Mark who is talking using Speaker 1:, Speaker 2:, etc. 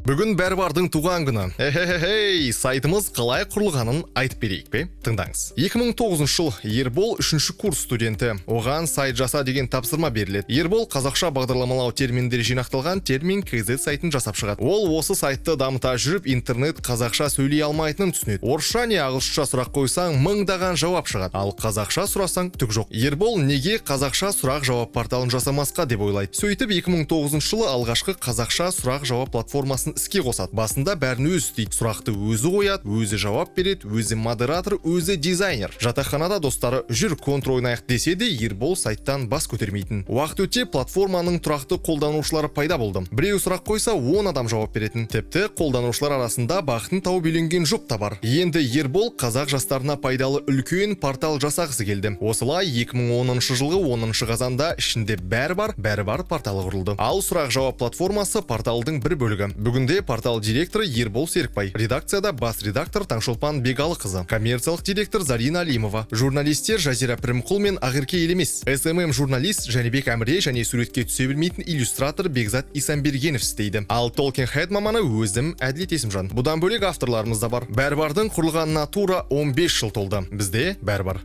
Speaker 1: Бүгін Бәрі бардың туған күні. Эхе-хе-хей, сайтымыз қалай құрылғанын айтып берейік пе? Тыңдаңыз. 2009 жыл. Ербол үшінші курс студенті. Оған сайт жаса деген тапсырма беріледі. Ербол қазақша бағдарламалау терминдері жинақталған термин kz сайтын жасап шығады. Ол осы сайтты дамыта жүріп, интернет қазақша сөйлей алмайтынын түсінеді. Орысша не ағылшынша сұрақ қойсаң, мыңдаған жауап шығады. Ал қазақша сұрасаң, түк жоқ. Ербол неге қазақша сұрақ жауап порталын жасамасқа деп ойлайды. Сөйтіп 2009 жылы алғашқы қазақша сұрақ жауап платформасын іске қосады. Басында бәрін өзі істейді. Сұрақты өзі қояды, өзі жауап береді, өзі модератор, өзі дизайнер. Жатақханада достары «Жүр, Контр ойнайық» десе де, Ербол сайттан бас көтермейтін. Уақыт өте платформаның тұрақты қолданушылары пайда болды. Біреу сұрақ қойса, 10 адам жауап беретін. Тіпті қолданушылар арасында бақытын тауып үйленген жұп та бар. Енді Ербол қазақ жастарына пайдалы үлкен портал жасағысы келді. Осылай 2010 жылғы 10 қазанда ішінде бәрі бар, Бәрі бар порталы құрылды. Ал сұрақ жауап платформасы порталдың бір бөлігі. Бүгінде портал директоры Ербол Серікбай, редакцияда бас редактор Таңшолпан Бегалықызы, коммерциялық директор Зарина Алимова, журналистер Жазира Пірімқұл мен Ақерке Елемес, СММ журналист Жәнібек Әміре және суретке түсе білмейтін иллюстратор Бекзат Исамбергенов істейді. Ал Talking Head маманы өзім, Әділет Есімжан. Бұдан бөлек авторларымыз да бар. Бәрі бардың құрылғанына тура 15 жыл толды. Бізде бәрі бар.